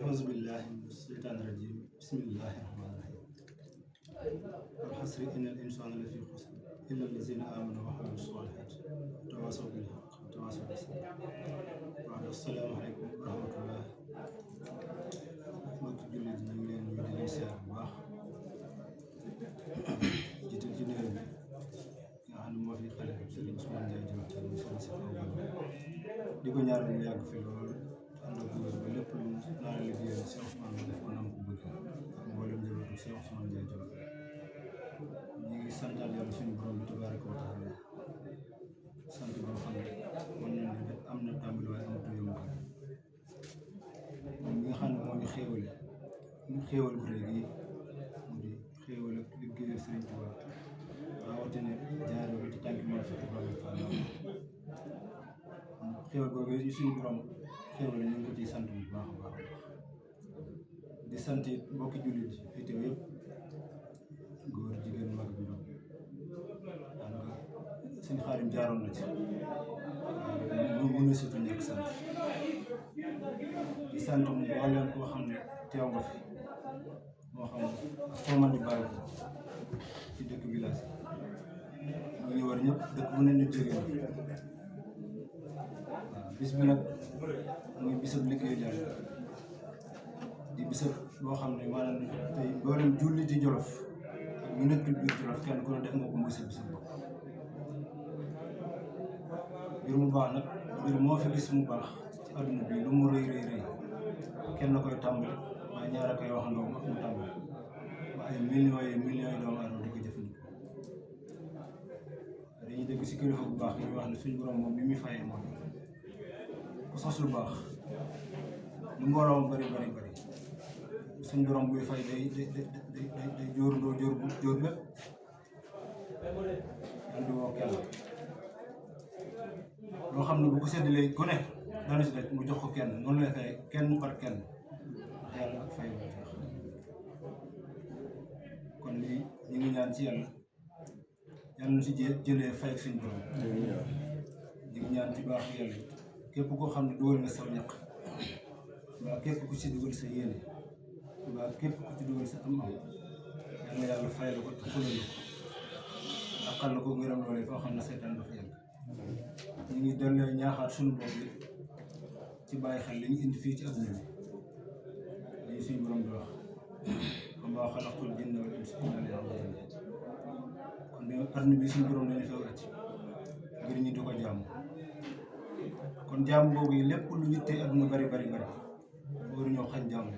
أعوذ بالله من الشيطان الرجيم بسم الله الرحمن الرحيم والحصر إن الإنسان لفي خسر إلا الذين آمنوا وعملوا الصالحات وتواصوا بالحق وتواصوا بالصبر وبعد السلام عليكم ورحمة الله mbokki jullit ñu ngi leen nuyu di leen siyaar bu baax jiital ci néew bi nga xam ne moo fi xale Serigne Ousmane Ndiaye Djolof te mu Serigne Cheikh di ko ñaanal mu yàgg fi lool ànd ak wér ba lépp lu naa liggéeyal Cheikh Ousmane mu def ko nam ko bëgg ak mboolem njabootu Cheikh Ousmane Ndiaye Djolof ñu ngi santaat yàlla suñu borom bi tabaaraka wa taala sant boo xam ne mën nañ ne am na tàmbali waaye amatu yomb moom mi nga xam ne moo ñu xéewale ñu xéewal bu rëy gi mu di xéewal ak liggéeyal Serigne Touba rawatina jaare ko ci tànk moom Cheikh Ibrahima Fall xéewal googu yi suñu borom xéewale ñu ngi ko ciy sant bu baax a baax di sant it mbokki jullit yi fi teew yëpp góor jigéen mag bi ndaw daanaka suñu xaarim jaaroon na ci mu mën a surtout ñàkk sant di sant mu mbooleem koo xam ne teew nga fi moo xam foo mën di bàyyi ko ci dëkk village yi ñu war ñëpp dëkk bu ne ñu jógee waaw bis bi nag muy bisab liggéey Yàlla di bisab boo xam ne maanaam tey mboolem julliti Jolof ak ñu nekkul biir Jolof kenn ku ne def nga ko muy sa bisab bopp mbir mu baax nag mbir moo fi gis mu baax ci àdduna bi lu mu rëy rëy rëy kenn koy tàmbali waaye ñaar a koy waxandoo ak mu tàmbali ba ay millions yi doomu aadama di ko jëfandikoo dañuy dégg si kilifa bu baax yi ñuy wax ne suñu borom moom li muy fayee moom ku sos lu baax lu mbooloo bari suñu borom buy fay day jóorandoo jóor lépp daal di woo kenn loo xam ne bu ko séddalee ku ne dana si daj mu jox ko kenn noonu lay fay kenn par kenn ndax yàlla ak fay bu jeex kon lii ñu ngi ñaan ci yàlla na si jëlee fay ak suñu borom ñu ngi ñaan ci baax yàlla képp koo xam ne dugal nga sa ñaq mbaa képp ku ci dugal sa yéene mbaa képp ku ci dugal sa am-am yàlla fay la ko te xulal la ko daqal la ko ngërëm loolee foo xam ne seetaan dafa yàgg ñu ngi dellee ñaaxaat suñu bopp yi ci bàyyi xel li ñu indi fii ci adduna bi lii suñu borom di wax wa maa xalaqtul jinna wal insa illaa liya'buduun kon de adduna bi suñu borom dañu fee wàcc ngir ñu di ko jaamu kon jaamu boobu yi lépp lu yittee adduna bari waruñoo xañ jaamu